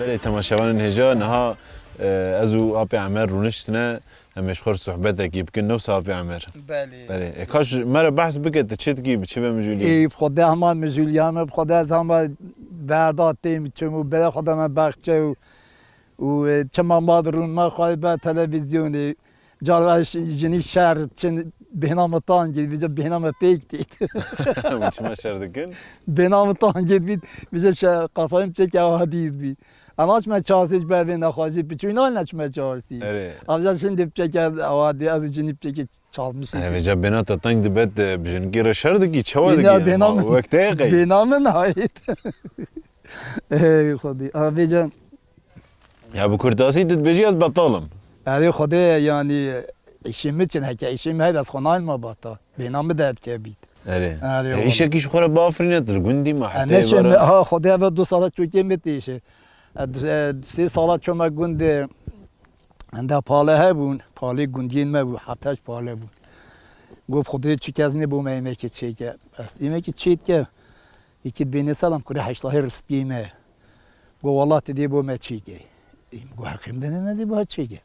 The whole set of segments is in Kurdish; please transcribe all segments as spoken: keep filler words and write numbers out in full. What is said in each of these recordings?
Belê temaşevanên hêja, niha, e, ez û Apê Emer rûniştine, em ê ji xwe re sohbetekî bikin. Ne wisa Apê Emer? Belê. Belê. E, ka ji me re behs bike, tu çi dikî, bi çi ve mijûlî? Ê, bi Xwedê hema mijûliya me, bi Xwedê ez hema berda têm çûm û bere Xwedê me baxçe û, û, e, çima ma dirûn me xwe be televîzyonê. Car ve ş-, jinî şer çin bêhna me tangê, vêca bêhna me pêk têt. Û çima şer dikin? Bêhna me tangê bît, vêca şe-, qafayê me çêke ewa dît bî. Ama çime çasê ji ber vê nexwajî, piçûyî nayne çime çasî. Erê. Avca şimdi çêke ewa dî, ez jinî çêke çalmışım. Erê, vêca bêhna te tang dibe, te bi jinikê re şer dikî, çawa dikî? Bêhna, bêhna ama min, wek te qey. Bêhna min nayêt. Ey Xwedê. A, vêca Ya bi kurtasî tu dibêjî ez betal im. Erê Xwedê, yanî îşê min çin, heke îşê min hebe ez xwe nayilma bata. Bêhna min derdikevît. Erê. Erê E, Xwedê. Îşekî ji xwe re biafirîne, tu li gundî me, E, heta ne şe êvara. Ha Xwedê eve du sala çokê min têşe. E, du, e, sê sala çome gundê, enda pale hebûn, palê gundiyên me bû, heft heşt pale bûn. Got Xwedê çi kes nebû me yemekê çêke. Ez yemekê çêdike, yekî bênê selam kure heştahê rispiyê me. Got, "Wela tu dê bo me çêke." Ê, min got, "Heqê min de ne, ez ê bo çêke."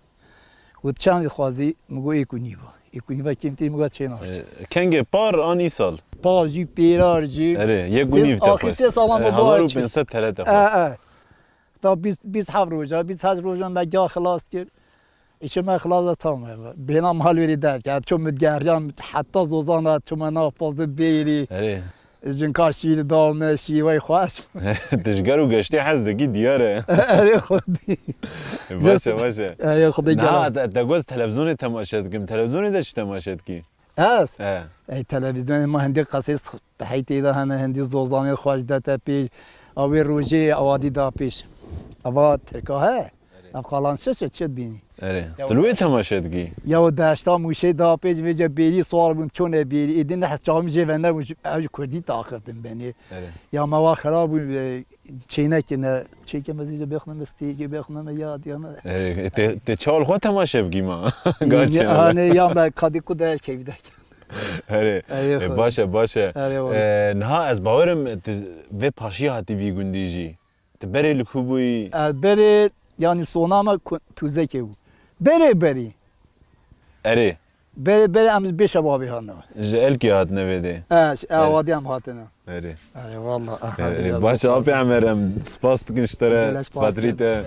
Got, "Çend dixwazî?" Min got, "Êk û nîva." Êk û nîva kêmtirî min got, "Çênabe." E, kengê par an îsal? Par jî, pêrar jî. Erê, yek û nîv te xwest. Axir sê salan min bo çêke. Hezar û pênc sed T L te xwest. E, e. Ta bîst, bîst heft roja, bîst heşt roja me ga xilas kir. Îşê me xilas da tam e. Bêhna mal wêrî derket. Ço min geriyan heta zozana, ço me na pazir bêrî. Erê. Jinka şîr da me, şîwey xweş. Tu ji ger û geştê hez dikî, diyar e. Erê Xwedî. Baş e, baş e. Erê Xwedî. Na, gera. Te, te got televîzyonê temaşe dikim. Televîzyonê de çi temaşe dikî? Ez? He. Ey, televîzyonê ma hindî qesê s-, heytê de hene, hindî zozanê xweş de te pêş. A wê rojê awadî da pêş. Ava Tirka he. Ev qalan şeş e, çi dibînî? Erê. Ya tu li wê temaşe dikî? Ya o deşta Mûşê da pêş, vêce bêrî sual bûn, çone bêrî. Êdî ne çaxim jê ve nebûn, ew ji kurdî taxiftin benê. Erê. Ya me wa xera bû, e, çênekine, çêke me zî bêxne me, stêrkê bêxne me, ya diya me. Erê, te, te çawa li xwe temaşe bikî ma? Ga çêne. Hanê ya me kadî ku der keyf dek. Erê. Erê, e, xwe. Baş e, baş e. Erê, wala. E, niha ez bawerim tu vê paşî hatî vî gundî jî. Tu berê li ku bûyî? Ez berê, yanî sona me ku-, tûzekê bû. Berê berî. Erê. Berê, berê em ji bê şeva vê hatine. Ji Elkê hatine vê dê. E, ji Erê. Awadî em hatine. Erê. Erê, wala. Erê, baş e, Apê Emer, em spas dikin ji te re, Gelek spas xatirî dikin. Te.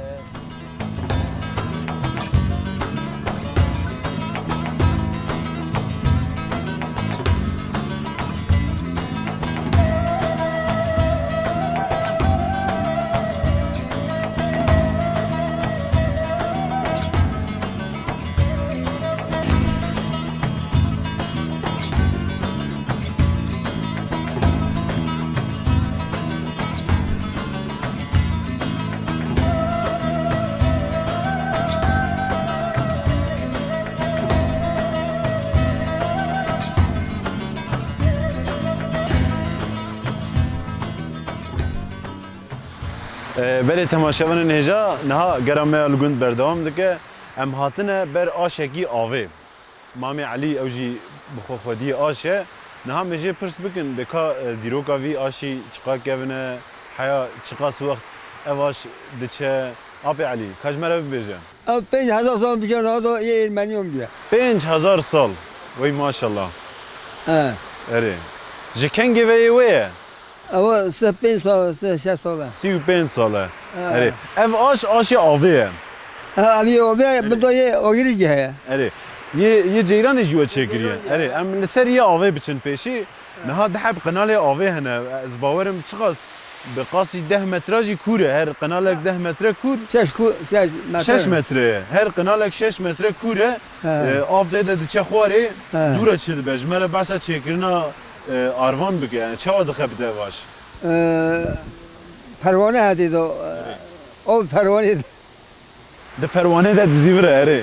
E, belê temaşevanên hêja, niha gera me ya li gund berdewam dike. Em hatine ber aşekî avê. Mamê Elî, ew jî bi xwe xwediyê aş e. Niha me jê pirs bikin, de ka, e, dîroka vî aşî çiqa kevin e, heya çiqas wext ev aş diçe? Apê Elî, ka ji me re bibêje. Ev pênc hezar sal pişa niha da yê Ermeniyan bûye. Pênc hezar sal. Wey maşallah. He. Erê. Ji kengê ve yê wê ye? Ewa sih pênc sal, sih şeş sal e. Sî û pênc sal e. He. Erê. Ev aş, aşê avê ye. He, ev yê avê ye, bi do yê agirî jî heye. Erê. Yê, yê ceyranê jî we çêkiriye. Erê. Em li ser yê avê biçin pêşî. Niha di heb qenalê avê hene. Ez bawerim çiqas bi qasî deh metre jî kûr e. Her qenalek deh metre kûr. Şeş kû-, şeş metre. Şeş metre ye. Her qenalek şeş metre kûr e. He. E, av tê de diçe xwarê. He. Dû re çi dibe? Ji me re behsa çêkirina, e, arvan bike. Yani çawa dixebite ev aş? E, perwane hedê do. Ev perwane. Di perwane de dizî vire, erê.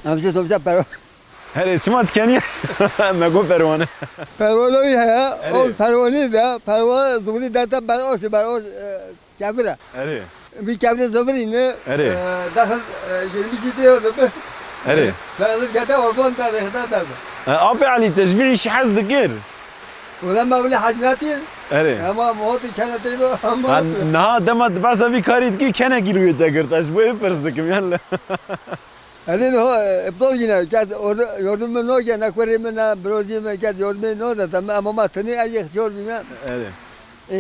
Em jî to bize perwa- Herê, çima dikenî? Me got perwane. Perwane wî heye. Erê. O perwane de, perwane zûrî de te ber aş, ber aş, e, kevir e. Erê. Vî kevir zûrî ne, Erê. E, daxil, e, yirmi jî diyor da be. Erê. Ben de gete orban da rehda da be. E, Apê Elî, te ji vî îşî hez dikir? Wala me wile hez nakir. Erê. Hema motî kene tê do, hema Ha, niha dema tu behsa vî karî dikî, kenekî li wê te girt. Ez ji bo wê pirs dikim, yan li. Ez ê niha, e, iptal yine. Kes orada yardım min nake, ne kurê min, ne birozî min, kes yardımê nade. Te me, ema me tenê ez yê ixtiyar bîme. Erê. E,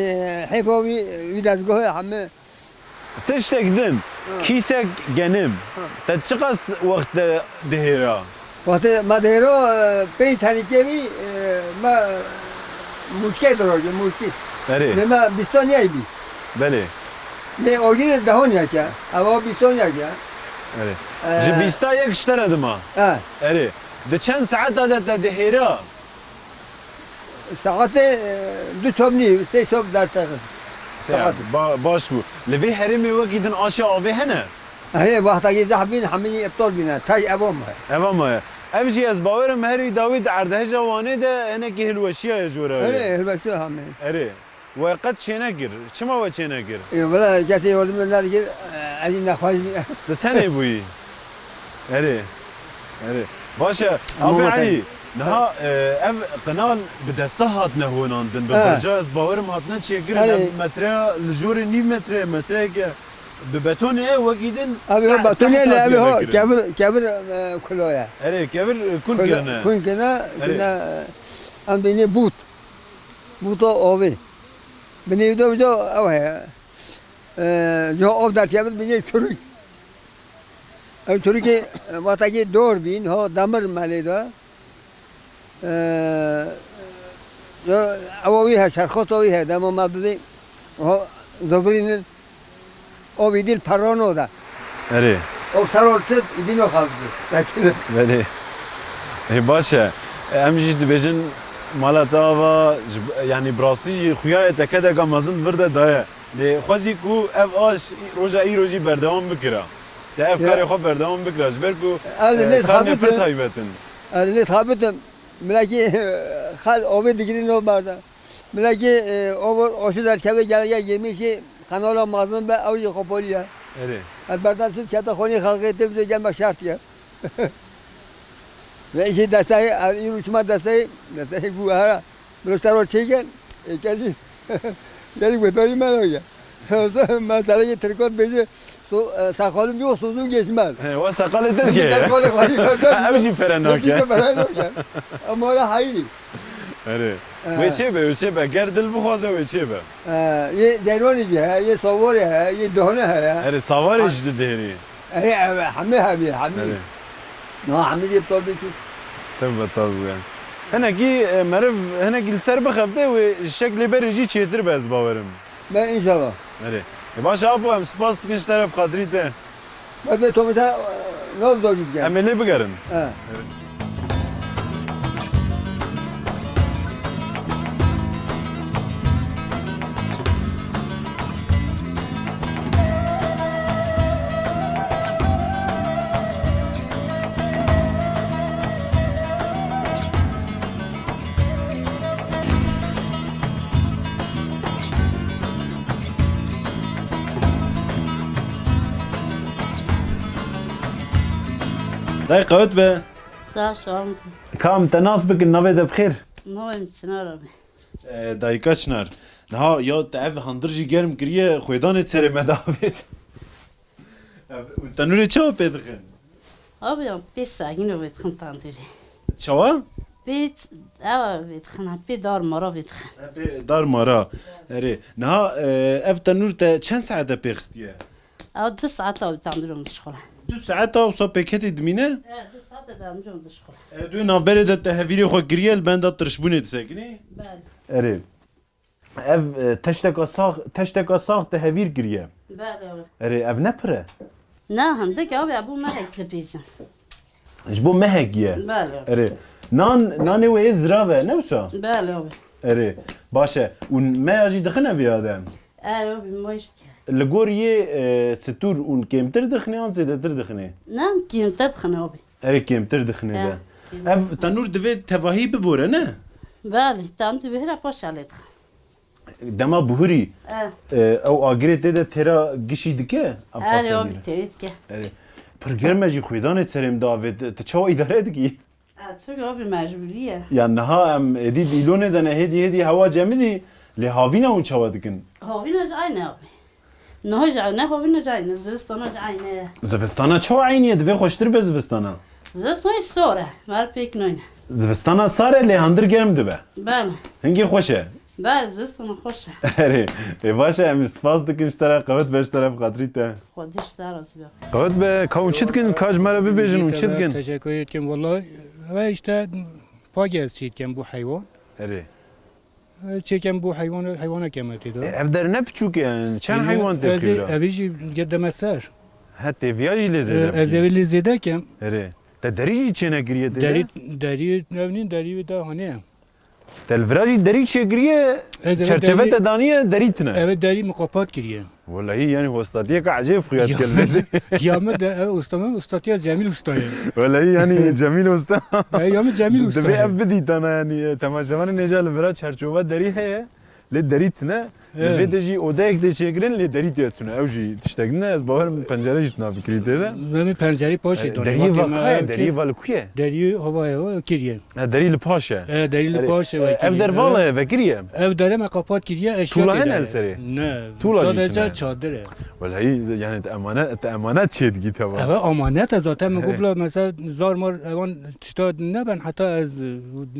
hêfa wî, wî dezgehê hemî. Tiştek din, Ha. kîsek genim. Ha. Te çiqas wext de dihêra? Wextê me dihêra, e, pênc tenîkê bî, e, me mûçkê dirojê, mûçkî. Erê. Lê me bîstaniyek bî. Belê. Lê ogî de dehoniyek e. Ewa bîstaniyek e. Erê. E. Ji bîsta yek ji te re dima. E. Erê. Di çend saeta de te dihêra? Saetê, e, du çop nî, sê çop dertexin. Sê Saet. ba-, baş bû. Li vê herêmê wekî din aşa avê hene? Heye, wextekî zehf bîn, hemî iptal bîne. Tay ev maye. Ev maye. Ev jî ez bawerim herî dawî di erdhêja Wanê de hinekî hilweşiya ye ji we re. Heye, hilweşiya hemî. Erê. We qet çênekir. Çima we çênekir? Ê, wela kesê yardim min nedikir, e, ez jî nexweş bî. Tu tenê bûyî. Erê. Erê. Baş e. Ama Abi wate- Elî, niha, e, ev qinal bi desta hatine honandin, bi He. berca ez bawerim hatine çêkirin. Erê. Ev metreya li jorê nîv metre, metreyeke bi betonê ye, wekî din Abi, te-, betonê tehta le, abi, diye ho, vekirin. kevir, kevir, e, kuloya. Erê, kevir, e, kun Kulo-, kirine. kun kirine, Erê. kirine, e, em bênê bût. Bûta avê. Binê wî de wisa ew heye. E, ji av derkevin binê çuruk. Ew çurukê, e, wextekê dor bîn, ha demir melê de. E, ya ewa wî he, şerxota wî he, dema me bibê, ha zivirînin. O vî dîl perrano da. Erê. O serol çit, îdî no xalçi. Belê. Ê, baş e. Em jî dibêjin mala te ava, ji, yanî bi rastî jî xuya ye te kedeka mezin vir de daye. Lê xwe jî ku ev aş roja îro jî berdewam bikira. Te ev Ya. karê xwe berdewam bikira. Ji ber ku, Ez e, lê karnê pir xabitim. taybet in. Ez lê xabitim. Milekî xal ovê digirî no berda. Milekî, e, o, o şu derkeve gel, gel, yemişi kanala mazlum be, ew jî xopolî ye. Erê. Ez berdan siz kete xonî xalqê te bize gelme şart ye. Ve işi desteği, e, îro çima desteği, desteği bu ara. Bilo sero çêke, e, kesî, kesî godarî me ya. Mesela ki Tirkot bêje, so-, e, sakalım yok, sözüm geçmez. He, o sakalê te jî heye. Sakalê xwe jî heye. Ew jî pere nake. Ew jî pere nake. Ama öyle hayır. Erê. He. Wê çê be, wê çê be. Ger dil bixwaze wê çê be. He, yê Ceylanê jî heye, yê Sawarê heye, yê Dihane heye. Erê, Sawarê Ha. jî didêrî. Erê, ev hemî hevî, hemî. Erê. Niha hemî jî iptal bî çû. Tev betal bû yani. Hinekî, e, meriv, hinekî li ser bixebite wê şeklê berê jî çêtir be, ez bawerim. Me înşallah. Erê. E, baş e, apo, em spas dikin ji te re bi xatirî te. Bes lê Tomî te, e, nav dawî dikin. Em ê lê bigerin. He. Dayê qewet be. Sağ ol, sağ ol. Kam te nas bikin, navê de bi xêr? Navê min Çinar abi. E, dayika Çinar. Niha ya te ev handir jî germ kiriye, xwêdanê serê me davêt. Ev, û tenûrê çawa pê dixin? Abi ya, pê sagîno vê dixin tandûrê. Çawa? Pê ç-, ewa vê dixin, ha, pê dar mara vê dixin. Ha, pê dar mara. Erê, niha, e, ev tenûr te çend saete pê xistiye? Ew du saet abi tandûrê min dişixule. Du saeta wisa pêketê dimîne? E, du saet e tandûrê min dişixule. E, duyê navberê de te hevîrê xwe kiriye, li benda tirşbûnê disekinî? Belê. Erê. Ev, e, teşteka sax, teşteka sax te hevîr kiriye. Belê, belê. Erê, ev ne pir e? Ne, hindik abi, ev bû mehek dibêjin. Ji bo mehekî ye? Belê. Erê. Nan, nanê wê yê zirav e, ne wisa? Belê abi. Erê, baş e. Û meya jî dixine vêya de? Erê abi, me jî dike. Li gor yê, e, stûr ûn kêmtir dixine yan zêdetir dixine? Ne, kêmtir dixine abi. Erê, kêmtir dixine Ya, de. kêmtir. Ev tenûr divê tevahî bibore, ne? Belê, tenûr divê hira paşa lê dixin. Dema bihurî, Eh. e, ew agirê tê de têra gişî dike, ev Erê, xastenî abi, re. têrê dike. Erê. Pir germ e jî xwêdanê serê min davêt, tu çawa îdare dikî? Eh, çi abi, mecbûrî ye. Ya niha em êdî dîlonê de ne, hêdî hêdî hewa cemidî, Lê havîna hûn çawa dikin? Havîna jî aynî abi. Niha jî ne havîna jî aynî, zivistana jî aynî. Zivistana çawa aynî ye? Divê xweştir be zivistana. Zivistan jî sar e, mer pêk nayne. Zivistana sar e lê handir germ dibe. Belê. Hingî xweş e. Belê, zivistana xweş e. Erê, ê baş e, em spas dikin ji te re, qewet be ji te re bi xatirî te. Xwedî ji te razî be. Qewet be, ka hûn çi dikin, ka ji me re bibêjin, hûn çi dikin? Teşekkür ederim, vallahi, ve işte, pagez çî dikin bu heywan. Erê. Çêkem bu heywan, heywana keme tê de. E, ev der ne piçûk e, yani çend heywan tê kira? Evî jî ge deme ser. He, tê viya jî lê zêde. E, ez evî lê zêde kem. Erê. Te derî jî çênekiriye tê de? Derî, derî, ev nîn derî wî de hanê. Te li vira jî derî çêkiriye, çerçeve te daniye, derî tine. Evet, derî min qapat kiriye. Welahî, yani, hostatiyeke ecêb xuya dikin. Ya min de, ev usta min, ustatiya Cemîl Usta ye. Welahî, yani, Cemîl Usta. E, ya min Cemîl Usta ye. Divê ev bidîtana, yani, temaşevanên hêja li vira çerçova derî heye, lê derî tine. Li vê de jî odeyek tê çêkirin, lê derî tê tune. Ew jî tiştek din e, ez bawer im pencere jî tuna fikirî tê de. Min pencere paşê danî. Deriyê va ka ye, deriyê va li ku ye? Deriyê havayê kiriye. Ha, derî li paş e. E, derî li paş e, ev der vala ye, vekirî ye. Ev dere me qapat kiriye, eşya tê de. Tûla hene li serê? Ne, tûla jî tune. Sadece çadir e. Welahî, yani te emanet, te emanet çê dikî teva. Eve amanet e zaten, min got bila mesela zar mar ewan tişta neben heta ez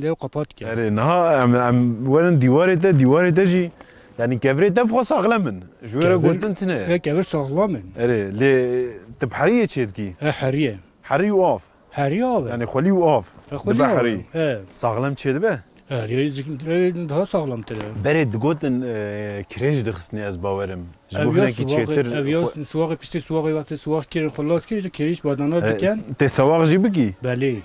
lê qapat kim. Erê, niha em, em werin dîwarê te, dîwarê te jî, yani kevirê te bi xwe saxlem in. Ji wê re gotin tine. E, kevir saxlem in. Erê, lê tu bi heriyê çê dikî? E, heriye. Herî û av. Herî av e. Yani xwelî û av. E, xwelî û av. Dibe herî. E. Saxlem çê dibe? Herî, e, daha saxlemtir e. Berê digotin, e, kirêj dixistinê, ez bawerim. Ji bo hinekî çêtir. Ev ya suwaxê, piştî suwaxê, wextê suwax kirin, xilas kirin, ji kirêj badana dikin. Tê sewax jî bikî? Belê.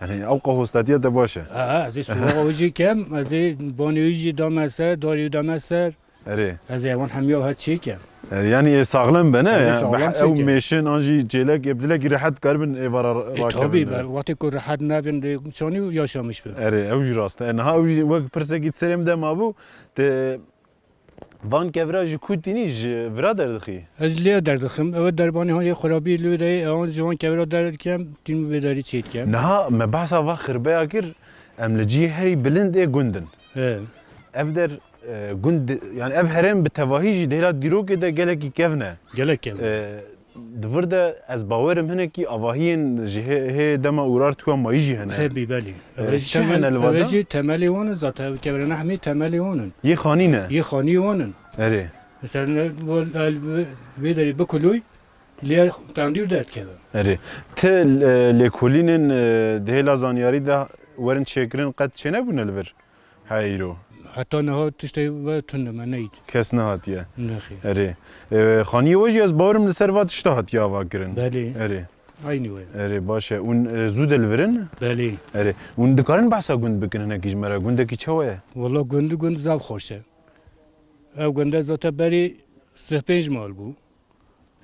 Yani ew qehostatiya te baş e. Ha, ha, ez ê suwaxa wî jî kem, ez ê banê wî jî dame ser, darê wî dame ser. Erê. Ez ê ewan hemiya het çêkim. Erê, yani ê saxlem be, ne? Ez ê saxlem çêkim. Ew mêşin an jî çêlek, ê dilekî rehet karibin êvara rakevin. E, tabii, wextê ku rehet nebin, de çanî yaşamış be. Erê, ew jî rast e. E, niha ew jî wek pirsekî serê min de mabû, te van kevira ji ku tînî, ji vira derdixî? Ez lê derdixim. Ew derbanê han yê xurabî li wê de ye, ewan ji wan kevira derdikem, tînim vê derî çêdikem. Niha me behsa va xirbeya kir, em li cihê herî bilind ê gund in. He. Ev der E, gund, yani ev herêm bi tevahî jî di hêla dîrokê de gelekî kevn e. Gelek kevn e. E, di vir de ez bawerim hinekî avahiyên ji hê, hê dema Urartuya mayî jî hene. Hebî, belê. E, ev jî çi temel, hene li va de? Ev jî temelê wan in zaten. Ev kevirana hemî temelê wan in. Yê xanî ne? Yê xanî wan in. Erê. Mesela ne, vo-, el, vê, vê derê bikulûy, lê tendûr derdikeve. Erê. Ti, e, lêkolînên, e, di hêla zanyarî de werin çêkirin qet çênebûne li vir? He, îro. Heta niha tiştê ve tune me neyît. Kes nehatiye. Nexêr. Erê. E, xaniyê we jî ez bawerim li ser va tişta hatiye ava kirin. Belê. Erê. Aynî we. Erê, baş e. Hûn, e, zû de li vir in? Belê. Erê. Hûn dikarin behsa gund bikin hinekî ji me re? Gundekî çawa ye? Wala gund, gund zaf xweş e. Ev gund e zaten berî sih pênc mal bû.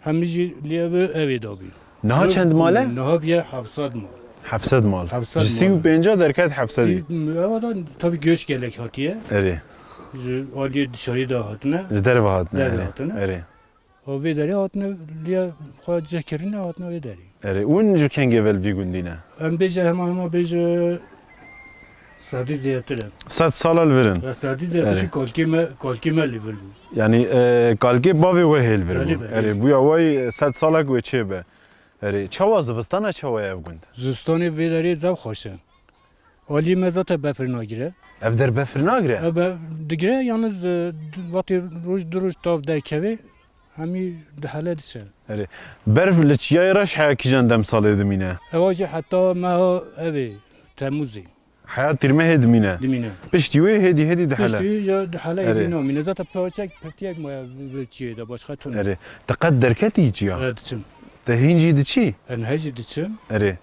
Hemî jî lê ev, ev ê dabî. Niha çend mal e? Niha bûye heft sed mal. Heft sed mal. Heft sed mal. Ji sî û pênca derket heft sedî. Sî, ewa da tabii göç gelek hatiye. Erê. Ji aliyê dışarî de hatine. Ji derve hatine, erê. Derve hatine. Erê. O vê derê hatine, lê xwe cih kirine hatine vê derê. Erê. Hûn ji kengê ve li vî gundî ne? Em bêje hema hema bêje Sedî zêdetir e. Sed sala li vir in. Ya sedî zêdetir. Erê. Ji kalkê me, kalkê me li vir bû. Yanî, e, kalkê bavê we hê li vir bû. Belê, belê. Erê, bûya way sed salek wê çê be. Erê, çawa zivistana çawa ye ev gund? Zivistanê vê derê zaf xweş e. Alî me zaten befir nagire. Ev der befir nagire? Ev be-, digire, yalnız, e, d-, vatê roj, du roj tav derkeve. Hemî dihele diçe. Erê. Berf li Çiyayê Reş heya kîjan dem salê dimîne? Ewa jî heta meha evê, Temmuzê. Heya tîrmehê dimîne? Dimîne. Piştî wê hêdî hêdî dihele? Piştî wê ya dihele. Erê. Hêdî namîne. Zaten parçek pirtiyek maya vê çiyê de başka tune. Erê. Te qet derketî çiya? E, diçim. Te hîn jî diçî? E, niha jî diçim. Erê.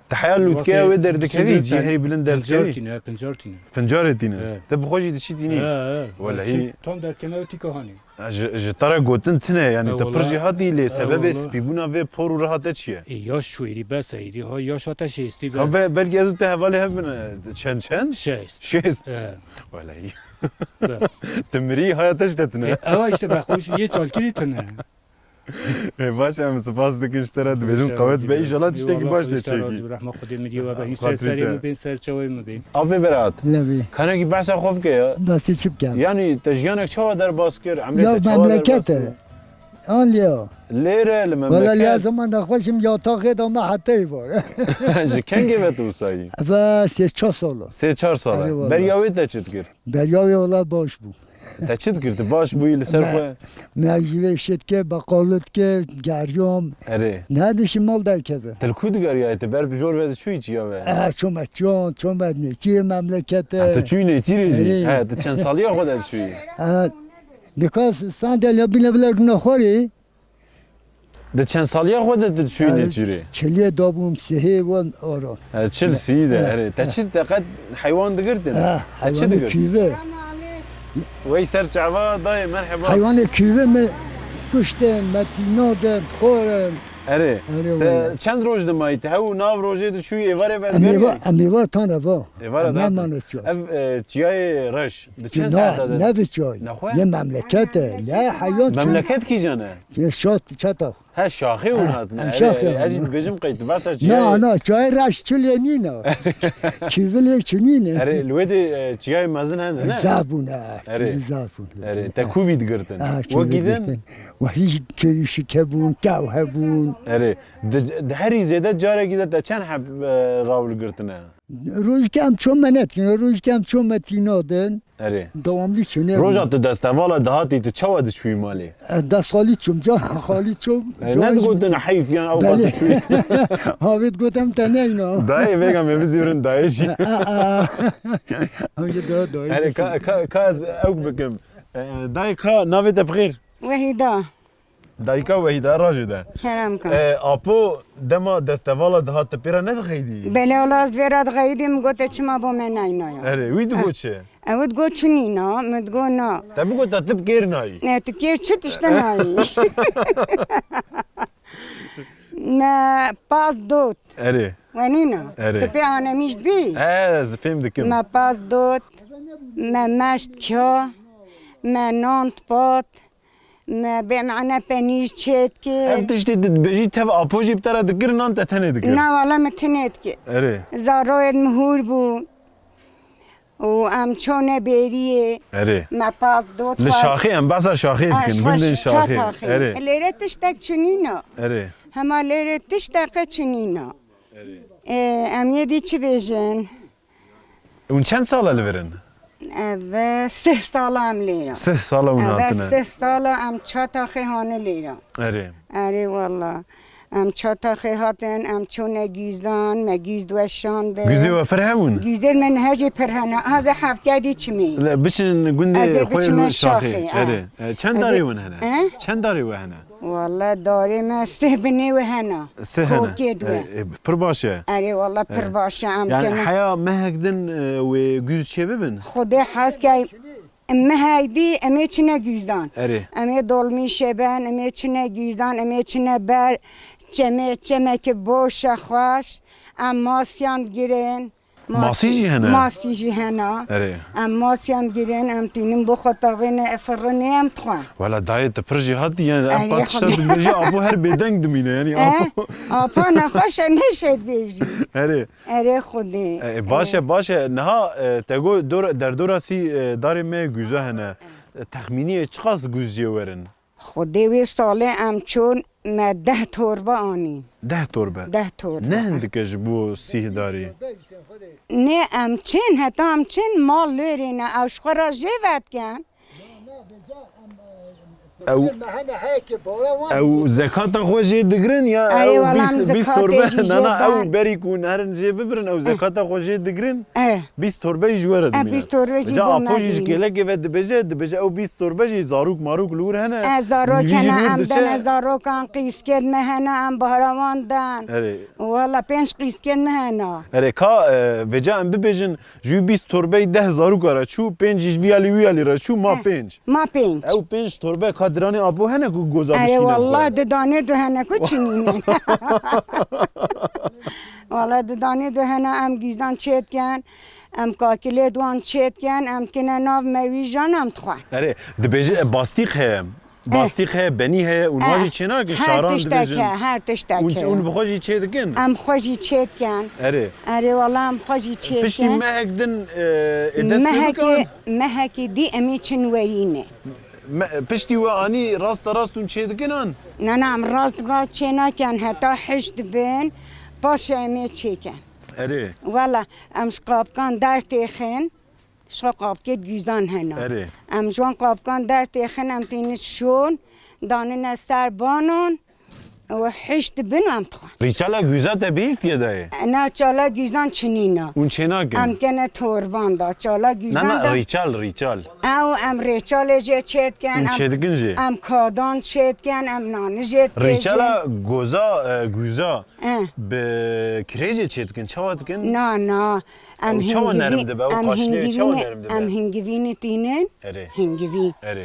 Te heya lûtkeya wê derdikevî, cî herî bilind derdikevî? Pincar tîne, pincar tîne. Pincarê tîne. He. Te bi xwe jî diçî tînî? He, he. Welehî. Tam derkeme wê tîka hanî. Ji, ji te re gotin tine, yanî te pir jî hatî, lê sebebê spîbûna vê por û riha te çi ye? Ê, yaş çû êrî bes e, êrî ha yaş hate şêstî bes. Ha, be-, belkî ez û te hevalê hev bin, e, çend çend? Şêst. Şêst. He. Welehî. Be. Tu mirî, haya te ji te tine. Ê, ewa işte be xweş, yê çalkirî tine. Ê, baş, em spas dikin ji te re, dibêjin qewet be, înşallah tiştekî baş de çêkî. Rehma Xwedê min dî we be. Hîn ser serê min bên, ser çawê min bên. Apê Berat, Lebî. Kanekî behsa xwe bike ya. Destê çi bikem? Yanî te jiyanek çawa derbas kir? Emrê Ya te çawa derbas memleket kir? e. An ya. Lêre li Wala memleket. Ya zaman da xweşim ya taxê da me hetey var. Ji kengê ve tu sayî? Eve sê çar sala. Sê çar sala. Erê wala. Beriya wê te çi dikir? Beriya wê wala baş bû. Te çi dikir? Tu baş bûyî li ser xwe? Me ji vê şitke, beqalit ke, geriyam. Erê. Ne dişi mal derkeve. Tu li ku digeriyayê? Tu ber bi jor ve diçûyî çiya ve? Eh, çome çiyan, çome nêçî memlekete. Ha, tu çûyî nêçîrê jî? Erê. He, tu çend saliya xwe de diçûyî? Eh, dika sandalya bine bile rûna xwarê. Di çend saliya xwe de tu diçûyî nêçîrê? Çiliyê dabûm, sihê wan ara. E, çil sî de, erê. Te çi, te qet heywan digirtin? He, te çi heywanê digirtin? Kîve. Wey ser çava dayê, merheba. Heywanê kîve me kuştin, me tîna de, xwarin. Erê. Erê, te wala. Çend roj dimayî? Te hew nav rojê diçûyî êvarê ve digeriyayî? Em êvar, em êvar tane va. Êvara da. Em nemane çiya. Ev, e, çiyayê reş. Di çend saeta de? Ne, ne bi çay. Nexwe? Yê memleket e. Ya heywan çi? Memleket kîjan e? Yê şat, çata. He, şaxê hûn hatine. He, erê, şaxê erê, ez jî hûn. Dibêjim qey tu behsa çiyayê. Na, na, çayê reş çilê nîne. Kîvilê çi nîne. Erê, li wê de, e, çiyayê mezin hene, ne? Zaf bûne. Erê. Zaf bûne. Erê, te kûvî digirtin? Ha, wekî din? Wekî kêrî şike bûn, kew hebûn. Erê, di, di herî zêde carekî de te çend heb, e, rawil girtine? Rojikê em ço me netkine, rojikê em ço me tîna din. Erê. Dewamlî çûne. Roja tu destevala dihatî, tu çawa diçûyî malê? Ez dest xalî çûm, ca xalî çûm. E, ca ne digotin heyf yan ew qat diçûyî? Havê digot em te neyna. Dayê vêga me bizîrin dayê jî. A, a. Ew jî da, dayê. Erê, ka, ka, ka ez ew bikim. E, dayê ka navê te bi xêr? Wehîda. Dayika Wehîda, rajê de. Kerem ka. E, apo dema destevala dihat, tu pê re nedixeydî? Belê, wala ez vê re dixeydî, min got, te çima bo me neynaye? Erê, wî digot çi? Ew digot çi nîna, min digot na. Te bigot, te tu bi kêr nayî. Ne, tu kêr çi tişte nayî? Me pas dot. Erê. Wenîna. Erê. Tu pê anemîş bî? E, ez fêm dikim. Me pas dot, me meşt kya, me nan pat. Me bê mane penîr çêt kir. Ev tiştê tu dibêjî tev apo jî bi te re dikir, nan te tenê dikir? Na, wala min tenê dikir. Erê. Zaroyên min hûr bûn. Û em çone bêriyê. Erê. Me pas dot. Li xwe. Şaxê, em behsa şaxê dikin, gundên şaxê. Erê. Lêre tiştek çinîna. Erê. Hema lêre tiştek çinîna. Erê. Ê, em yê dî çi bêjin? Hûn çend sal e li vir in? Ev sih sala em lêra. Sih sala hûn hatine? Ev sih sala em çata xê hane lêra. Erê. Erê wala. Em çata xê hatin, em çûne gîzdan, me gîz weşandin. Gîzê we pir hebûn? Gîzê me niha jî pir hene. Heve heftê dî çimê. Le, biçin gundê xwe şaxê. Erê. E, çend darê win hene? He? Çend darê we hene? Wala darê me sih binê we hene. Sih hene. Kokê dwe. E, e, pir baş e. Erê wala pir baş e. Em yani heya mehek din, e, wê gûz çê bibin? Xwedê hez key mehek dî em ê çine gûzdan. Erê. Em ê dolmîşê ben, em ê çine gûzdan, em ê çine ber çemê, çemekî boş e xweş. Em masiyan digirin. Masî jî hene? Masî jî hene. Erê. Em masiyan girin, em tînin bo xwe taxîne firinê em dixwe. Wela dayê tu pir jêhatî, yani ev pat tişta dibêjî, apo her bêdeng dimîne, yani apo. Apa nexweş e, nêşe dibêjî. Erê. Erê Xwedê. E, e, baş e, baş e. Niha, e, te got dor-, derdora sî, e, darê me gûza hene. E, texmîniyê çiqas gûz jê werin? Xwedê wê salê em çûn me deh torbe anîn. Deh torbe? Deh torbe. Ne hindik e ji bo sîh darî? Nê em çên, heta em çên mal lêrê ne, ew ji xwe re jê vedikin. Ew, ew zekata xwe jê digirin ya? Erê, ew wala em bîst, bîst zekatê torbe, jî jê nana, ew ben. Berî ku nerin jê bibirin, ew zekata xwe jê digirin. Eh. Bîst torbe jî ji we re dimîne. Eh, bîst torbe jî bo me dimîne. Apo jî ji kêlekê ve dibêje, dibêje ew bîst torbe jî zarok marok li wir hene. Eh, zarok hene, em dene zarokan, qîskên me hene, em bahra wan dan. Erê. Wala pênc qîskên me hene. Erê, ka, e, vêca em bibêjin, ji wî bîst torbeyî deh zaroka re çû, pênc jî ji vî alî wî alî re çû, ma pênc. Eh, ma pênc. Ew pênc torbe ka diranê apo hene ku goza bişkîne? Erê, wala didanê du hene ku çinîne. Wala didanê du hene, em gîzdan çêdikin. Em kakilê di wan çêdikin, em kine nav mewîjan, em dixwin. Erê, dibêje, e, bastîq heye. Bastîq heye, benî heye, û niha jî çênake, şaran dibêjin. Her tiştek heye, her tiştek heye. Û bi xwe jî çêdikin? Em xwe jî çêdikin. Erê. Erê, wala em xwe jî çêdikin. Piştî mehek din, e, ê dest pê bikin? Mehekê, mehekê dî em ê çin werînê. Me-, piştî we anî rasterast hûn çêdikin an? Na, na, em rast rast çênakin, heta hişk dibin, paşê em ê çêkin. Erê. Wela, em ji qapikan dertêxin, ji xwe qapikê di guzan hene. Erê. Em ji wan qapikan dertêxin, em tînin şon, danine ser banan û hişk dibin û em dixwin. Rîçala guza te bihîstiye dayê? Na, çala guzan çinîna. Hûn çênakin? Em kene torban da, çala guzan da. Na, na, rîçal, rîçal. Ew em rêçalê jê çêdikin, em çêdikin jî. Em kadan çêdikin, em nani jê dibêjin. Rîçala goza, e, guza. Eh. Bi kirêjê çêdikin, çawa dikin? Na, na. Em hingivî-, em hingivînê, em hingivînê tînin. Erê. Hingivî. Erê.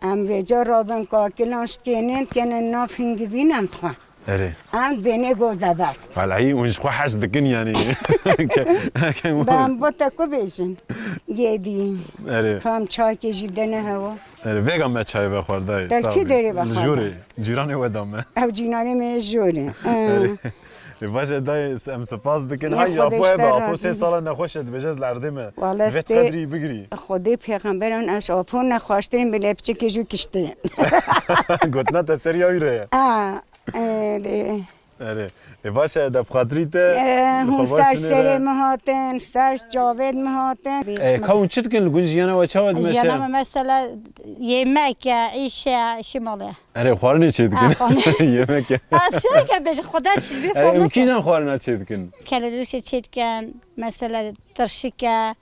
Em vêca rabin kakilan şikênin, kene nav hingivîn em dixwe. Erê. Em bênê goze best. Welahî hûn ji xwe hez dikin yanî. Ke-, ke-, Ben bo te ku bêjin. Yêdî. Erê. Kam çayekê jî bidene hewa. Erê, vêga me çayê vexwar dayê. Te kî derê vexwar da? Li jorê, cîranê we da me. Ew cîranê me yê jorê. Erê. Ê, baş e dayê, em spas dikin. Hay, apo ebe, apo sê sala nexweş e, dibêje ez li erdê me. Wala divê qedrî bigirî. Xwedê pêxemberan ez apo nexweştirîn bile piçekê jû kiştî. Gotina te seriya wî re ye. A, erê. Erê. Ê, baş e, de bi xatirî te. E, hûn ser serê min hatin, ser çavêt min hatin. E, ka hûn çi dikin li gund jiyana we çawa dimeşe? Jiyana me mesela yemek e, îş e, îşî malê. Erê, xwarinê çê dikin? Ha, xwarinê. Yemek e. Ez şêrke bêjim, xwe de çi bî. Erê, û kîjan xwarina çê dikin? Keledoşê çê dikin, mesela tirşik e,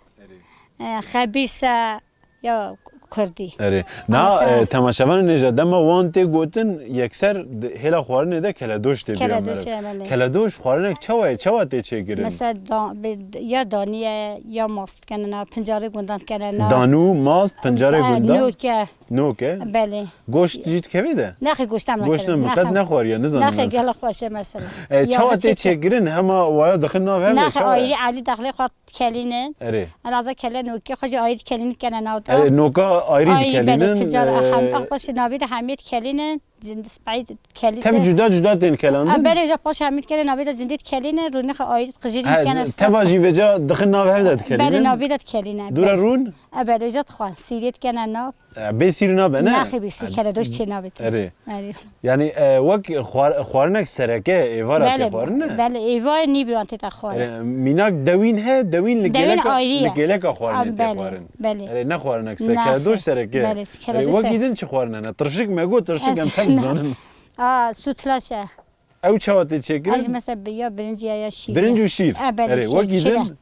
e, xebîs e, ya kurdî. Erê. Na, e, temaşevanên hêja dema wan tê gotin, yekser di-, hêla xwarinê de keledoş tê bîra me re. Keledoş, e, belê. Keledoş xwarinek çawa ye? Çawa tê çêkirin? Mesela da-, be-, ya danî ye, ya mast kenena, pincarê gundan kenena. Danû, mast, pincarê gundan? Nok e. Nok e? Belê. Goşt jî dikeve de? Nexê goşt em nekevin. Goşt em qet nexwariye, nizanim ez. Nexê gela xweş e mesela. E, çawa tê çêkirin? Hema waya dixin nav hev de, çawa ye? Nexê ayrî alî daxilê xwe dikelînin. Erê. Elaza kele nokê xwe jî ayrî dikelînin kene nav de. Erê, noka ayrî dikelînin. Belê, ticar, e, hem, ah, paşê navê de hemiyê dikelînin. Cindî spayî dikelînin. Tev cuda cuda tên kelandin? E, belê, ja paşê hemî dikelînin, navê de cindî dikelînin, rûnê xwe ayrî qijîrî dikene. Teva jî vêca dixin nav hev de dikelînin? Belê, navê de dikelînin. Dûre rûn? E, belê, ja dixwan. Sîrê dikene nav. E, bê sîr nabe, ne? Naxê bê sîr, keledoş çê nabe te. Erê. Erê. Yanî, e, wek xwar-, xwarinek sereke êvara tê xwarin, ne? Belê, êvarê nîbîran tê te xwarin. Erê, mînak dewîn he, dewîn li gêleka, li gêleka xwarinê tê xwarin. Belê. Erê, ne xwarinek se-, keledoş sereke. Belê, keledoş sereke. Erê, wekî din çi xwarin hene? Tirşik me got, tirşik em tev dizanin. A, sûtlaş e. Ew çawa tê çêkirin? Ez mesela bi-, ya birinc ya, ya şîr. Birinc û şîr. E, belê, erê, şîr, wekî din?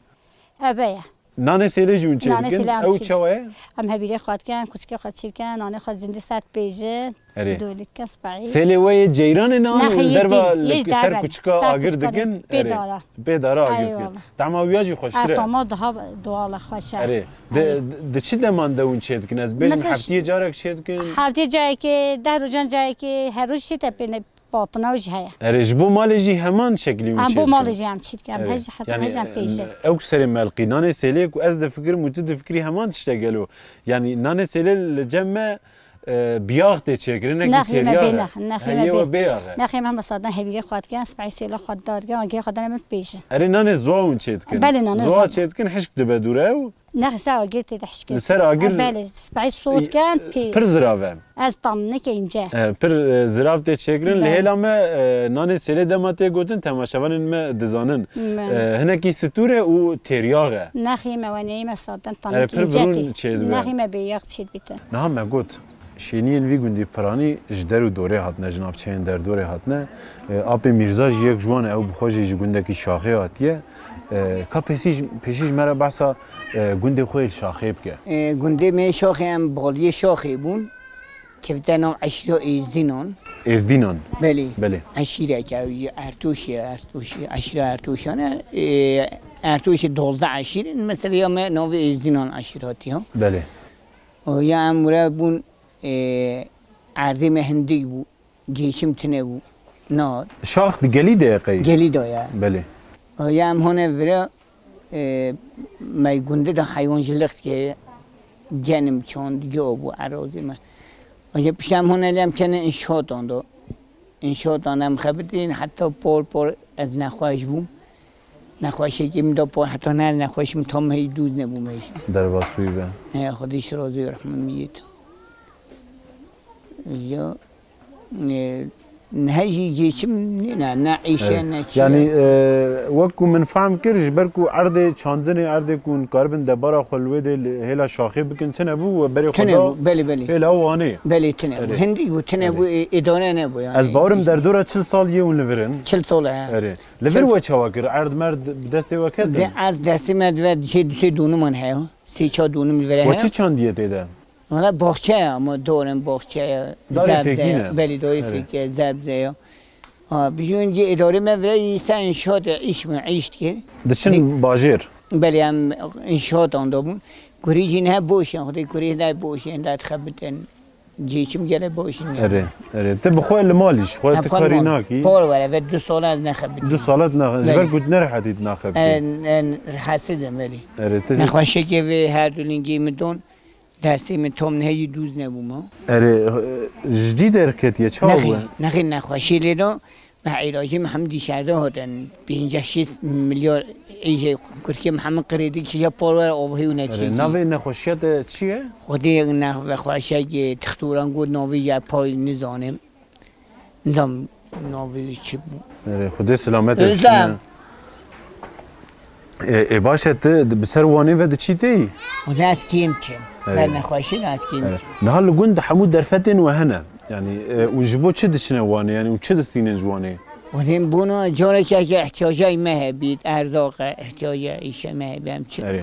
Eve ye. Nanê sêlê jî hûn çêdikin? Nanê sêlê em çêdikin. Ew çawa ye? Em hebîrê xwe dikin, kuçikê xwe çêdikin, nanê xwe cindî ser dibêjin. Erê. Dolî dikin spayî. Sêlê we yê ceyranê ne an li derva li ser kuçika agir dikin? Pê dara. Pê dara agir dikin. Eyvallah. Tama wîya jî xweştir e. Tama daha doğal e, xweş e. Erê. Di, di çi deman de hûn çêdikin? Ez bêjim heftiyê carek çêdikin? Heftiyê carekê, deh rojan carekê, her roj jî te pê ne Patina jî heye. Erê, ji bo malê jî heman şeklî hûn çêdikin? Em bo malê jî em çêdikin. Em hej, heta hej em pêşin. Ew ku serê melqî, nanê sêlê ku ez difikirim û tu difikirî heman tişt e gelo. Yanî nanê sêlê li cem me, e, biyax tê çêkirin, ne ku têriyax e. Nexê me bê, nexê me bê. Bêyax e. Nexê me mesela hebîrê xwe dikin, spehî sêla xwe dar dikin, agirê xwe dane min pêşin. Erê, nanê zoa hûn çêdikin? Belê, nanê zoa. Zoa çêdikin, hişk dibe dûre ew? Nexê ser agir tê de hişkê. Li ser agir. Belê, spehî sot ken pê. Pir zirav e. Ez tam neke ince. E, pir, e, zirav tê çêkirin. Li hêla me, e, nanê sêlê dema tê gotin, temaşevanên me dizanin. E, hinekî stûr e û têryax e. Nexê me weneyê me saden tam neke ince tê. Erê, pir bi rûn çêdibe. Nexê me bêyax çêdibîte. Niha me got, şêniyên vî gundî piranî ji der û dorê hatine, ji navçeyên derdorê hatine. E, Apê Mîrza jî yek ji wan e, ew bi xwe jî ji gundekî Şaxê hatiye. E, ka pêsî ji, pêşî ji me re behsa, e, gundê xwe yê li Şaxê bike. E, gundê me yê Şaxê, em baliyê Şaxê bûn. Kevte nav eşîra Êzdînan. Êzdînan? Belê. Belê. Eşîreke ew jî Ertoşê, Ertoşê, eşîra Ertoşan e. E, Ertoşê dozdeh eşîr in, mesela ya me navê Êzdînan eşîr hatiya. Belê. O ya em were bûn, e, erdê me hindik bû. Geçim tune bû. Na. Şax di gelî de ye qey? Gelî de ye. Belê. Ya em hane vira, e, me gundê de heywancılık dike. Genim çand, ya bû erazî me. Hocam pişta em hûn elî em kene înşaatan do. Înşaatan em xebitîn, heta por por ez nexweş bûm. Nexweşekî min da por, heta ne ez nexweş bûm, tam heyî dûz nebûm hêşa. Derbas wî be. Ê, Xwedî ji razî rehmî yê to. Ya, e, ne jî geçim nîne, ne îşe, Evet. ne çi. Yani, e, wek ku min fehm kir, ji ber ku erdê çandinê, erdê ku hûn karibin debara xwe li wê de li hêla şaxê bikin, tune bû we berê xwe Tune da bû, belê, belê. hêla Wanê. Belê, tune bû. Erê. Hindî bû, tune Erê. bû, e, îdare nebû yani. Ez bawerim derdora çil sal yê hûn li vir in. Çil sal e. Erê. Li vir Çil we çawa kir? Erd merd bi destê we ketin? De erd destê me dibe dişê dişê dûniman heye. Sê çar dûnim li vir We heye. çi çandiye tê de? Valla baxçe ye ama dorên baxçe ye. Darê Zebze fêkî ye. ne? Belê, darê Erê. fêkî ye, zebze ye. Ha, bijûn cê îdarê me vire îsa înşaat e, îş mi, îş dike. Diçin Di- bajêr. Belê em înşaat anda bûn. Kurî jî ne boş in, xwedê kurî ne boş in, de dixebitin. Cê çim gele boş in. Erê, erê. Te bi xwe li malî, ji xwe Em ti xwe karî mal. nakî. Por were, ve du sala ez nexebitim. Du salet ne, ji ber Belê. ku tu nerehetî tu naxebitî. En, en rahatsız em belê. Erê, te Nexweşekê vê her du lingê min don. Destê min tam nehêjî dûz nebûma. Erê, e, ji dî derketiye, çawa Nexê, bûye? nexê nexweşî lê da, me îlacê min hemû dişerde hatin. Pênceh şêst milyar êjê Kurkê min hemû krêdî çiya parwera avahî û Erê, neçîkî. navê nexweşiya te çi ye? Xwedê nexweşekê tixtoran got navê ye pay nizanim. Nizam navê wî çi bû. Erê, Xwedê selamet Özlem. etsin. E, e, baş e, tu bi ser Wanê ve diçî tê? Û ez kêm çim. Erê. Ber nexweşî ez kêm Erê. çim. Niha li gund hemû derfetên we hene. Yani, e, û ji bo çi diçine Wanê? Yani, û çi distînin ji Wanê? Û dêm bûna careke ke ihtiyaca me hebît, erzaq e, ihtiyaca îşe me hebî, em çi? Erê.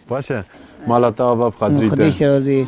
Baş e. Mala te ava bi xatirî te. Xwedê şirazî.